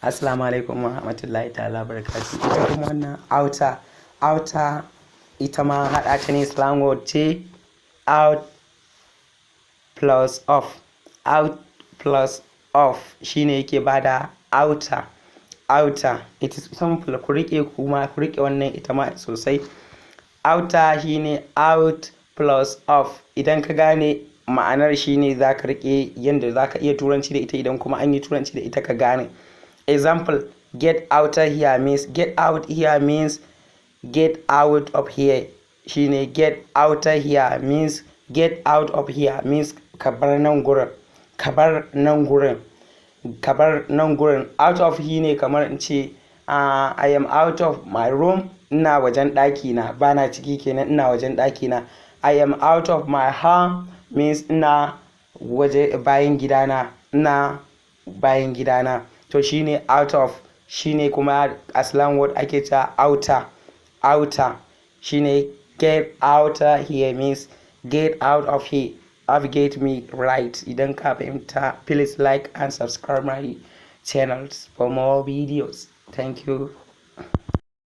Assalamu alaikum wa rahmatullahi ta'ala barakatuh. Ita kuma wannan outa, outa ita ma haɗa ta ne, slang word ce, out plus of. Out plus of shine yake bada outa. Outa, it is simple. Ku riƙe, kuma ku riƙe wannan ita ma sosai. Outa shine out plus of. Idan ka gane ma'anar, shine za ka riƙe yanda za ka iya Turanci da ita, idan kuma an yi Turanci da ita ka gane. Example: "Get outta here" means, "Get out here" means "Get out of here". Shine "Get outta here" means, "Get out of here" means ka bar nan gurin, ka bar nan gurin, ka bar nan gurin. Out of here ne kamar in ce "I am out of my room", ina wajen ɗaki na, bana ciki kenan, ina wajen ɗaki na. "I am out of my home" means ina waje, bayan gidana, ina bayan gidana. To shine out of, shine kuma a slang word ake cewa outa. Outa shine "Get outta here" means "Get out of here". Have get me right? Idan ka fahimta, please like and subscribe my channels for more videos. Thank you.